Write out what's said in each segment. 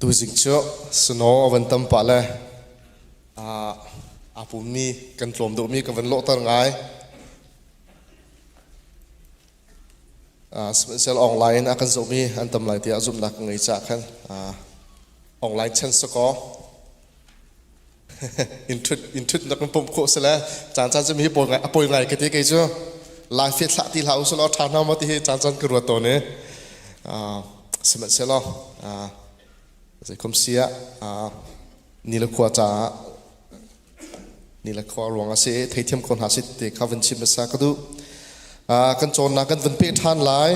Tuzing cu snow a van tam pah le aa pummi kan tlawm deuhmi ka van lawhter ngai. Sihmanhsehlaw online in a kan zohmi an tam lai tiah zumhnak ka ngei caah khan online chan si kaw in ṭhut na kan pumh khawh si le caan caan cu mi hi a poi ngai ka ti kei cu lai fit hlah ti hlah usih law ṭha hna maw ti hi caan caan ka ruat tawn i sihmanhsehlaw zeikhom si ah ni le khua caah ni le khua ruang a si i theithiam ko hna si ti kha van chim hmasa ka duh. Kan cawnnak kan van peh ṭhan lai.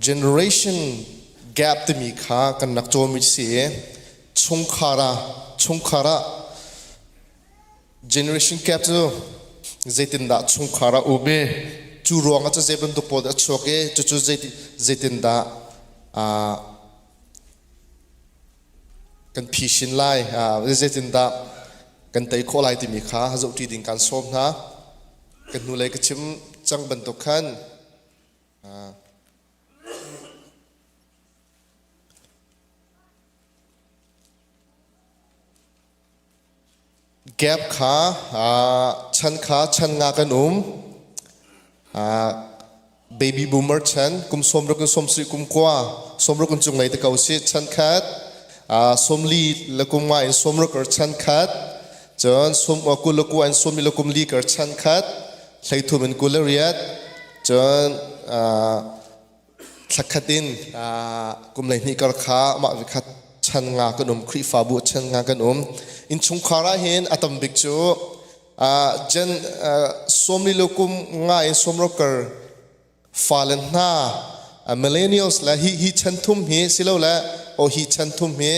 Generation gap timi kha kan rak cawnmi si i chungkhar ah chungkhar ah generation gap cu zeitindah chungkhar ah um i cu ruangah cu zei bantuk pawl dah a chuak i cucu zeitindah kan phisin lai, zeitindah kan tei khawh lai timi kha zohṭi ding kan sawm hna. Kan hnulei ka chim cang bantuk khan Gap kha chan kha chan nga kan um. Baby boomer chan kum 60 in 70 kum kua 60 in cunglei te ko si chan khat 40 le kum nga in 60 kar chan khat cun sum kul le kua in 40 le kum li kar chan khat 30 in 28 cun thlakhat in kum 12 kar kha mah vikhat chan nga kan um Khrihfabu chan nga kan um innchungkhar ah hin a tam bik cu gen 40 le kum nga in 60 kar fale hna millennials le hi hi chan thum hi silole o hi chan thum hi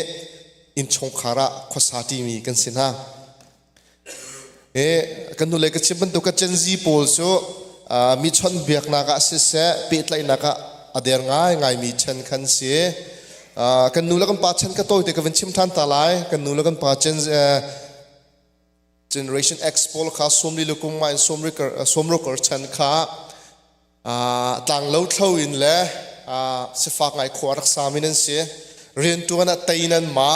innchungkhar ah khuasa ṭimi kan si hna. E kan hnulei ka chim bantuk ka Gen Z pawl cu mi chawnhbiaknak ah siseh pehtlaihnak ah a der ngaingaimi chan khan si. Kan nu le kan pa chan ka tawi te ka van chim ṭhan ta lai. Kan nu le kan pa Gen Generation X pawl kha 40 le kum nga in 60 chan kha tlanglo thlo in le sifak ngai khua rak sami nan si. Rianṭuan ah tei nan ma.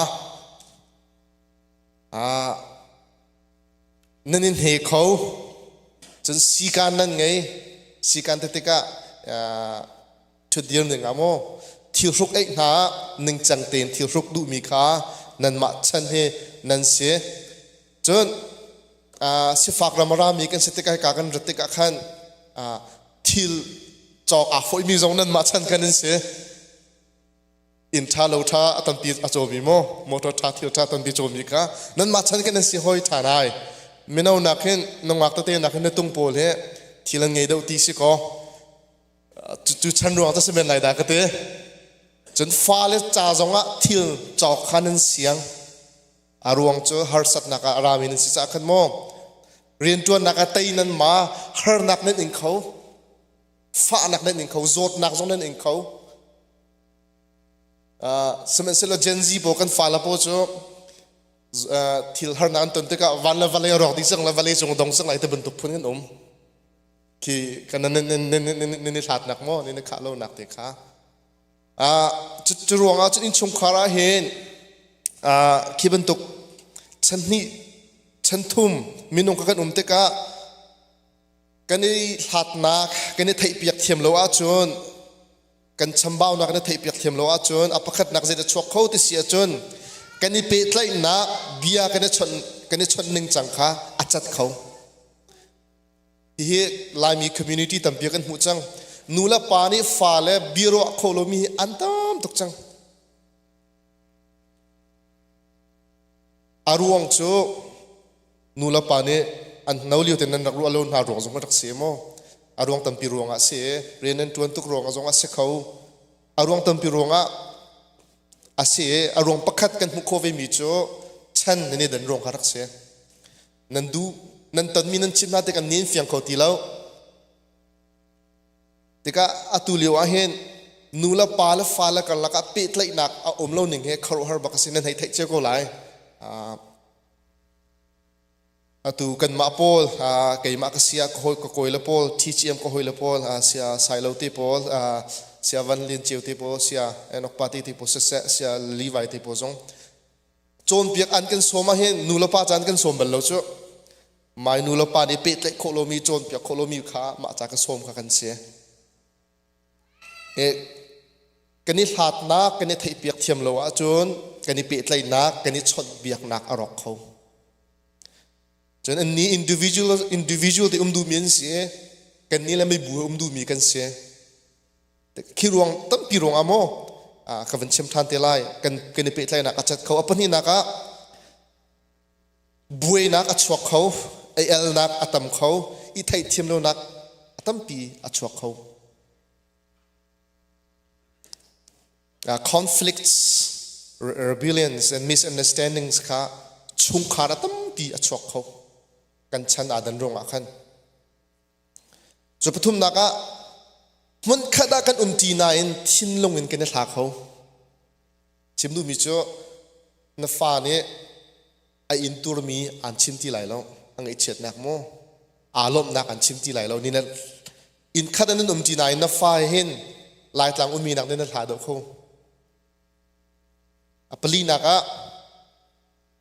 Nan in hne kho. Cun sikaan nan ngei. Sikaan te tikah ṭhutdir ning ah maw thilhruk eih hna ah ningcang tein thilhruk duhmi kha nanmah chan hi nan si. Cun sifak ram a rami kan si tikah hika kan rat tikah khan thil cawk aa fawihmi zong nanmah chan kan in si. Inn ṭha lo ṭha a tampi a cawmi maw motor ṭha thil ṭha tampi cawmi kha nanmah chan kan nan si hoi ṭhan ai. Mino nak hin nungak tete nak hin na tung pawl hi thil an ngei deuh ti si kaw cu chan ruang cu si men lai dah ka ti. Cun fale ca zongah thil cawk kha nan siang. A ruang cu harsatnak ah a rami nan si caah khan maw rianṭuannak ah tei nan ma harnak nan ing kho fahnak nan ing kho zawtnak zong nan ing kho. Sihmanhsehlaw Gen Z pawl kan fale pawl cu thil harnak an ton tikah van le vawlei a rawk dih cang le vawlei cung a dong cang lai ti bantuk phun kan um. Khi kan nan i hlatnak maw nan i khah lonak te kha. Cu ruangah cun innchungkhar ah hin khi bantuk chan hnih chan thum minung kha kan um tikah kan i hlatnak kan i theihpiak thiam lo ahcun kan chambaunak na theihpiak thiam lo ahcun a pakhatnak zei dah chuak kho ti si ahcun kan i pehtlaihnak bia kan i chawnh kan i chawnh ning cang kha a cat kho. Hihi Laimi community tampi kan hmuh cang. Nu le pa nih fa le bia ruah kho lomi hi an tam tuk cang. A ruang cu nu le pa nih an no lio te nan rak ruah lo hna ruang zong rak si maw? A ruang tampi ruang ah si rian nan ṭuan tuk ruang zong ah si kho. A ruang tampi ruang ah a si i a ruang pakhat kan hmuh khawh ve mi cu chan nan i dan ruang kha rak si. Nan duh nan tonmi nan chim hna tik an nin fiang kho ti lo. Tikah atu lio ah hin nu le pa le fa le karlak ah pehtlaihnak a um lo ning hi khuaruahhar bak a si nan hei theih cio ko lai. Atu kanmah pawl keimah ka sia ka hawi ka kawi le pawl TCM ka hawi le pawl sia Sailo te pawl sia Van Lian Ceu te pawl sia Enoch Pa te te pawl siseh sia Levi te pawl zong cawnpiak an kan sawm ah hin nu le pa caan kan sawm bal lo cu mai nu le pa nih pehtlaih khawh lomi cawnpiak khawh lomi kha mah ca ka sawm kha kan si. Kan i hlatnak kan i theihpiak thiam lo ahcun kan i pehtlaihnak kan i chawnhbiaknak a rawk kho. Cun annih individual individual te um duhmi an si i kannih le mibu he um duhmi kan si. Khi ruang tampi ruang ah maw ka van chim ṭhan te lai kan kan i pehtlaihnak a cat kho. A pahnihnak ah buainak a chuak kho, ei elnak a tam kho, i theihthiam lonak a tampi a chuak kho. Conflicts, rebellions and misunderstandings kha chungkhar a tampi a chuak kho. Kan chan aa dan ruangah khan. Cu pathumnak ah hmunkhat ah kan umṭi nain thinlung in kan i hla kho. Chim duhmi cu na fa nih a inturmi aan chim ti lai lo. A ngaihchiatnak maw? Aa lawmhnak aan chim ti lai lo. Ni na inn khat ah nan umṭi nain na fa hin Laitlang ummi nak nih na hla deuh kho. A palinak ah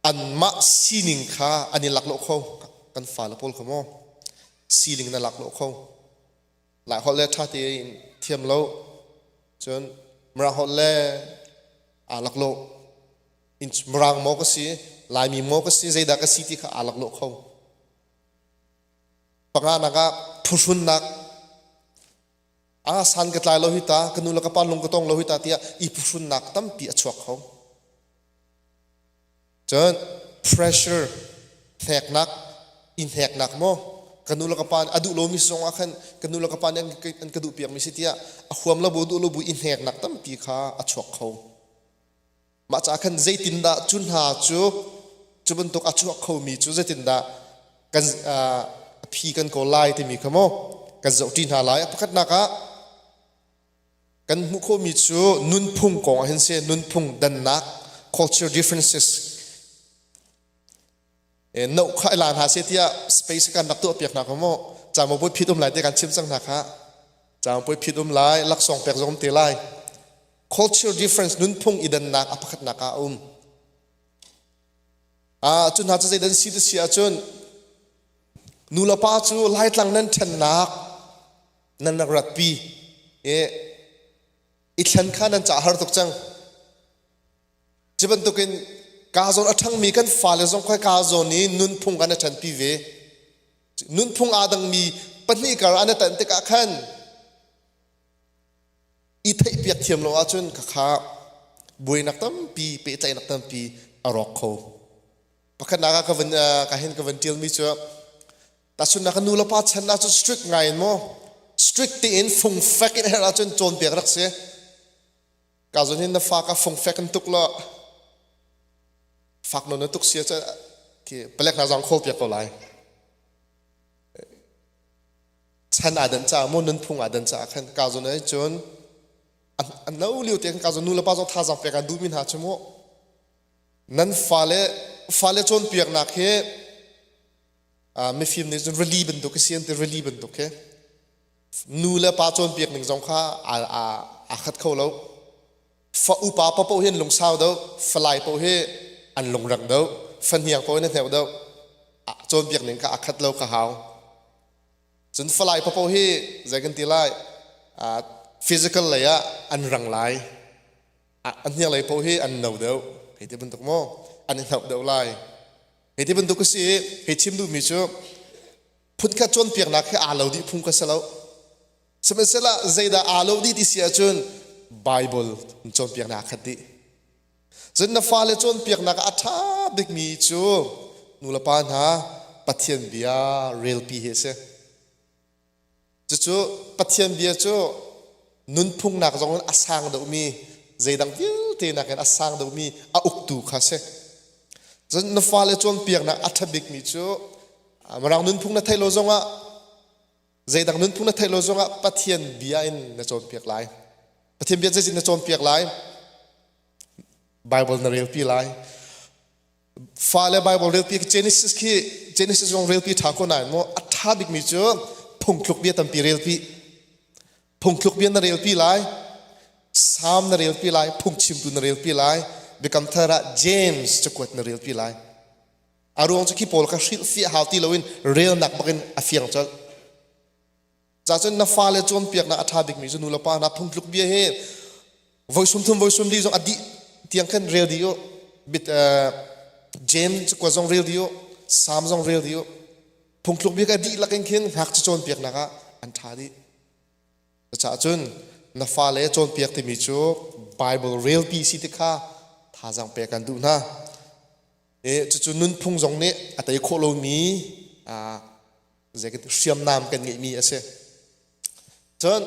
anmah sining kha an i laklawh kho. Kan fale pawl kha maw sining na laklawh kho. Lai holh le ṭha tein thiam lo cun Mirang holh le aa laklawh. Mirang maw ka si, Laimi maw ka si, zeidah ka si ti kha aa laklawh kho. Panganak ah phuhrunnak ah san ka tlai lo hi ta, ka nu le ka pa lung ka tong lo hi ta tiah i phuhrunnak tampi a chuak kho. Cun pressure hneknak i hneknak maw ka nu le ka pa a duh lomi zong ah khan ka nu le ka pa nih an ka duh piakmi si tiah a huam lo bu duh lo bu i hneknak tampi kha a chuak kho. Mah caah khan zeitindah cu hna cu cu bantuk a chuak khomi cu zeitindah kan a phi kan kawl lai timi kha maw kan zohṭi hna lai. A pakhatnak ah kan hmuh khawhmi cu nunphung kong ah hin si nunphung dannak culture differences no kha ila hna seh tiah space kan rak tuah piak hna kha maw camo pui phit um lai te kan chim cang hna kha camo pui phit um lai laksawng pek zong te lai culture difference nunphung i dannak a pakhatnak ah a um ah cu hna cu zeidan si ti si ahcun nu le pa cu laitlang nan ṭhennak nan rak ratpi i i thlen kha nan ca har tuk cang Cu bantukin kaa zawn a ṭhangmi kan fale zong kha kaa zawn i nunphung kan a ṭhanpi ve. Nunphung aa dangmi pahnih kar an i tan tikah khan i theihpiak thiam lo ahcun khakha buainak tampi, pehtlaihnak tampi a rawk kho. Pakhatnak ah ka van ka hin ka van ṭialmi cu tahchunhnak nu le pa chan ahcun strict ngai in maw strict tein fungfek in herh ahcun cawnpiak rak si. Ka zawn hin na fa ka fungfek in tuk law fak nawn na tuk sia cu khi palek hna zong khawl piak ko lai. Chan aa dan caah maw nunphung aa dan caah khan ka zawn ai cun an no lio te khan ka zawn nu le pa zong thazaang pek an duhmi hna cu mu nan fale fale cawnpiaknak hi mifim nih cun rili bantuk si an ti rili bantuk khi Nu le pa cawnpiak ning zong kha aa khat kho lo. Fa upa paoh hi an lungsau deuh, falai paoh hi an lungrang deuh, fahniang paoh in a hneuh deuh. Cawnpiak ning kha aa khat lo ka hau. Cun falai paoh hi zei kan ti lai physical lei ah an rang lai. A hniang lei paoh hi an no deuh. Hei ti bantuk maw? An i hnauh deuh lai. Hei ti bantuk a si i hei chim duhmi cu phunkhat cawnpiaknak hi aa lo dih phung ka si lo. Sihmanhsehlaw zeidah aa lo dih ti si ahcun Bible cawnpiaknak aa khat dih. Cun na fale cawnpiaknak ah a ṭha bikmi cu nulepa hna Pathian bia relpi hi a si. Cucu Pathian bia cu nunphung nak zong in a sang deuhmi zeidang vialte nakin a sang deuhmi a uktu kha a si. Cun na fale cawnpiaknak a ṭha bikmi cu Mirang nunphung na theih lo zongah zeidang nunphung na theih lo zongah Pathian bia in na cawnpiak lai. Pathian bia zeitin na cawnpiak lai? Bible na relpi lai. Fale Bible relpi Genesis khi Genesis zong relpi ṭha ko nain maw a ṭha bikmi cu phungthluk bia tampi relpi. Phungthluk bia na relpi lai, Salm na relpi lai, phungchimtu na relpi lai, Biakam Thar ah James cakuat na relpi lai. A ruang cu khi pawl kha hrilhfiah hau ti loin relnak bakin a fiang colh. Cacun na fale cawnpiaknak a ṭha bikmi cu nulepa hna phungtluk bia hi voi sum thum voi sum li zong a dih tiang khan rel dih u. Bit James cakuat zong rel dih u, Salm zong rel dih u. Phungthluk bia kha dihlak in khin ngakchia cawnpiaknak ah an ṭha dih. Cucaah cun na fale cawnpiak timi cu Bible relpi si ti kha thazaang pek kan duh hna. E, cucu nunphung zong nih a tei khawh lomi hriamnam kan ngeihmi a si. Cun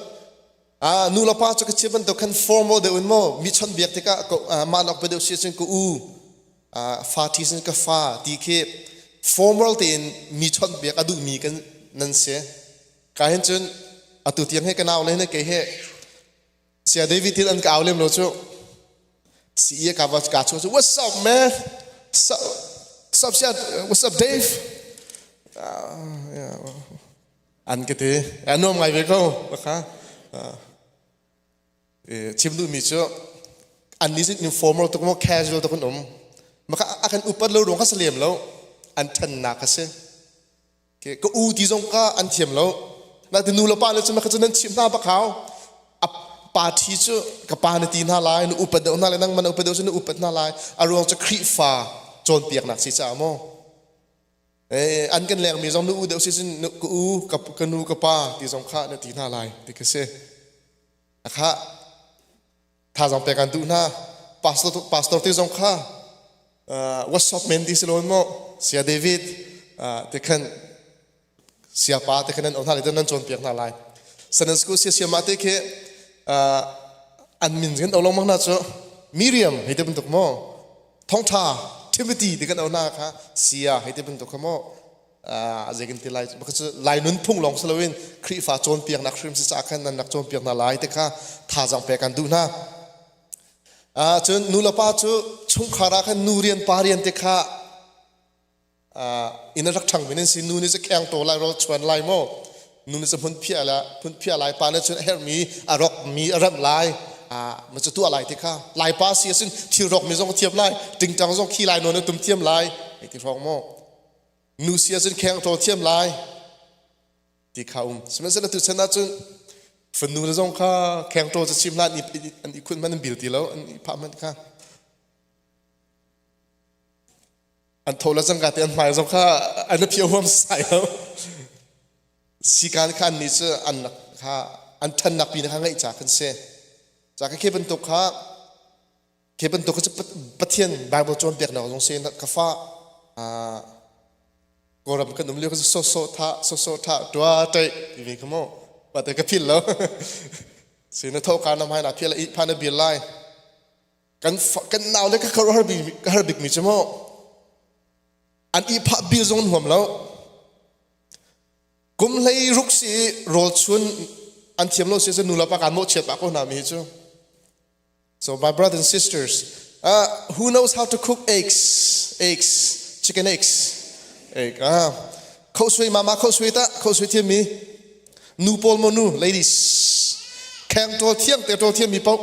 nu le pa cu ka chim bantuk khan formal deuh in maw mi chawnh biak tikah mah nak deuh si cun ka u fa thi sin ka fa ti khi formal tein mi chawnh biak a duhmi kan nan si. Ka hin cun atu tiang he ka nau le he kei he Sia David hin an ka au lem lo cu. CE ka va ka chu what's up man? So, what's up sia what's up Dave? Uh, yeah. An ka ti. A nuam ngai ve ko. Baka. Uh, chim duhmi cu an nih informal tuk maw casual tuk an um. Maka akan upat lo ruang kha sa lem lo. An thannak a si. Ka u ti zong kha an thiam lo. Natin nu le pa le cu maka cu nan chimh hna bak hau. A pa ṭhi cu ka pa na ti hna lai, na upat deuh hna lai, nangmah na upat deuh cu na upat hna lai. A ruang cu Khrihfa cawnpiaknak si caah maw. Eh, an kan lengmi zong na u deuh si cun ka u, ka nu, ka pa ti zong kha na ti hna lai ti ka si. A kha Thazaang pek an duh hna. Pastor, pastor te zong kha uh, what's up men ti si lo maw Sia David uh, te khan sia pa te khan nan hna le nan cawnpiak hna lai. Sanan school sia sia ma te khi uh, an min kan olong mang hna cu Miriam hei te bantuk maw Thongtha Timothy ti kan hna kha sia hei te bantuk kha maw zei kan ti lai cu lai nunphung lawng si loin Khrihfa cawnpiaknak hrim si caah khan nan rak cawnpiak hna lai ti kha thazaang pek an duh hna. Cun nu le pa cu chungkhar ah khan nu rian pa rian ti kha inn a rak ṭhangmi nan si nu nih cu kheng taw lai rawl chuan lai maw nu nih cu hmun phiah la hmun phiah lai pa nih cun a herhmi a rokmi a remh lai ma cu tuah lai ti kha lai pa si asin thil rokmi zong a thiam lai tingtang zong khi lai nawn a tum thiam lai ti hrawng maw Nu si ahcun kheng ṭawl thiam lai ti kha um. Sihmanhsehlaw tuchan ahcun fanu le zong kha kheng ṭawl cu chim hlah an i khun hmanh an bil ti lo an i phah hmanh kha an tho le cangka te an hmai zong kha an i phiah huam sai lo. Sikan kha an nih cu an kha an ṭhannak pi kha ngeih ca kan si. Ca ka khi bantuk kha Khi bantuk cu Pathian Bible cawnpiaknak zong si ka fa Kawlram kan um lio cu so so tha so so tha tua ṭei ti ve kha mu pa te ka phil lo si na tho ka na hmai na phil i pha na bil lai kan kan nau le ka har bik ka har bik mi cu mu an i phah bil zong an huam lo kum hlei ruk si rawl chun an thiam lo si cu nu le pa kan mawhchiat pah ko hna mi hi cu So my brothers and sisters, who knows how to cook eggs? Eggs, chicken eggs. Egg. Ah. Khau sui mama khau sui ta, khau sui thiam mi. Nu pawl mo nu, ladies. Kheng tol thiang te tol thiam mi pau.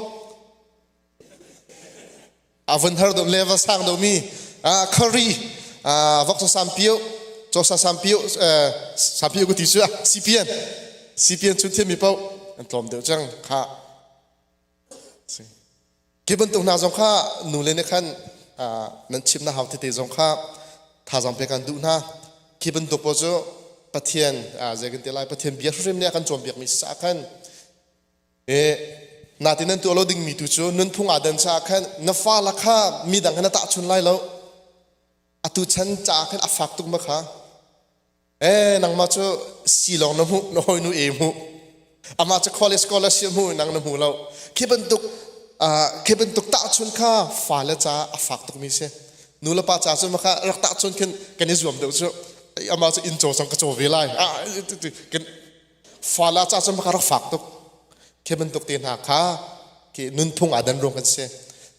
A vun har do level sang do mi. Ah, curry. Ah, vok so sam pio. Cho sa sam pio, eh, sam pio ko ti su ah, CPN. CPN chun thiam mi pau. An tlawm deuh chang kha. Khi bantuk hna zong kha nule nih khan nan chimnak hau tete zong kha thazaang pek an duh hna. Khi bantuk pawl cu Pathian zei kan ti lai Pathian bia hrimhrim nih a kan cawnpiakmi si caah khan natin nan tuah lo dingmi tu cu nunphung aa dan caah khan na fale kha midang he na tahchun lai lo. Atu chan caah khan a fak tuk ma kha. Eh nangmah cu si lawng na hmuh na hawinu e hmuh amah cu college scholarship hmuh nang na hmu lo khi bantuk khi bantuk tahchun kha fale ca a fak tukmi si nu le pa ca cu maka rak tahchun khin kan i zuam deuh cu amah cu inn caw zong ka caw ve lai kan fale ca cu maka rak fak tuk khi bantuk te hna kha khi nunphung aa dan ruang kan si.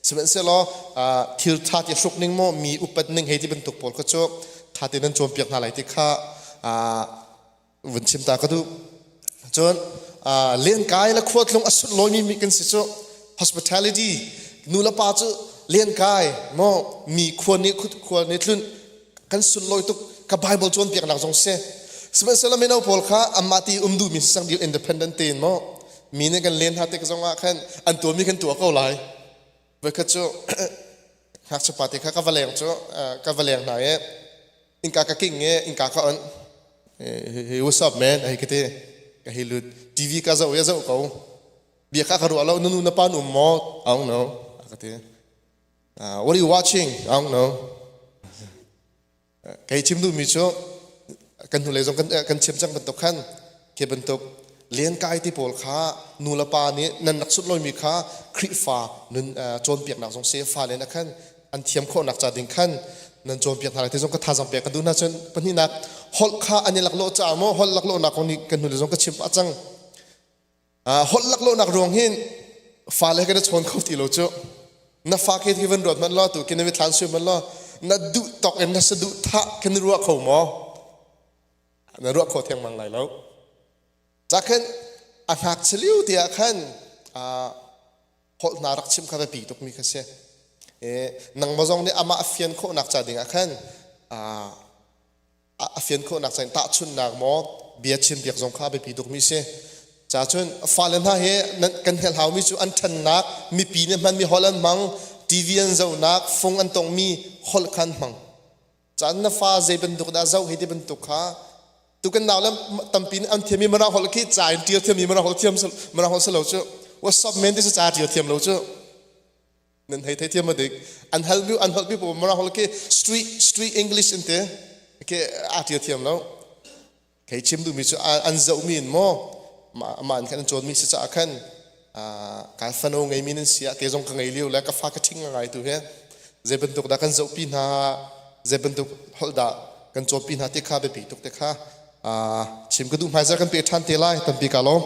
Sihmanhsehlaw thil ṭha ti hruk ning maw mi upat ning hei ti bantuk pawl kha cu ṭha tein nan cawnpiak hna lai ti kha vun chim ta ka duh. Cun lenkai le khualtlung a sunlawimi mi kan si cu hospitality nu le pa cu lenkai maw mi khua nih khua nih tlunh kan sunlawi tuk ka Bible cawnpiaknak zong si. Sihmanhsehlaw mino pawl kha anmah ti um duhmi si sang independent tein maw mi nih kan len hna tik zong ah khan an tuahmi kan tuah ko lai. Voikhat cu ngakchia pa te kha ka va leng cu ka va leng hna i innka ka king i innka ka on. Hey, what's up man? Hei ka ti. Ka hei lut. TV ka zoh i a zoh ko. Bia kha ka ruah lo. Na nu na pa an um maw? I don't know. A ka ti. What are you watching? I don't know. Kei chim duhmi cu kan hnulei zong kan, kan chim cang bantuk khan khi bantuk lenkai ti pawl kha nu le pa nih nan rak sunlawimi kha Khrihfa nun cawnpiaknak zong si fale na khan an thiam khawhnak ca ding khan nan cawnpiak hna lai ti zong ka thazaang pek ka duh hna. Cun pahnihnak, holh kha an i laklawh caah maw holh laklawhnak kong nih kan hnulei zong ka chim pah cang. Holh laklawhnak ruang hin fale kan i chawn kho ti lo cu. Na fa ke khi van ruat hmanh law, tu khi na mithlan sui hmanh law, na duh tawk in na saduh thah khin na ruah kho maw? Na ruah kho theng mang lai lo. Ca khan a ngakchia lio te ah khan holh hna rak chim kha biapi tukmi kha si. Nangmah zong nih amah a fian khawhnak ca ding ah khan a fian khawhnak cain tahchunhnak maw bia chimpiak zong kha a biapi tukmi si. Ca cun fale hna hi kan hngalh haumi cu an ṭhannak mipi nih hmanmi holh an hmang, TV an zohnak fung an tongmi holh kha an hmang. Caan na fa zei bantuk dah zoh hei ti bantuk kha tu kan nau le tampi nih an thiammi Mirang holh khi ca in ṭial thiammi Mirang holh thiam Mirang holh si lo cu what's up man ti cu ca ṭial thiam lo cu nan hei thei thiam dik an hal mi an holh mi pawl Mirang holh khi street street English in te ke a ṭial thiam lo. Kei chim duhmi cu an zohmi in maw mah an khan an cawnmi si caah khan ka fano ngeimi nan si ah kei zong ka ngei lio le ka fa ka ṭhing ngai tu he zei bantuk dah kan zohpi hna, zei bantuk holh dah kan cawnpi hna ti kha biapi tuk te kha chim ka duh. Hmaizarh kan pe ṭhan te lai. Tampi ka lawm.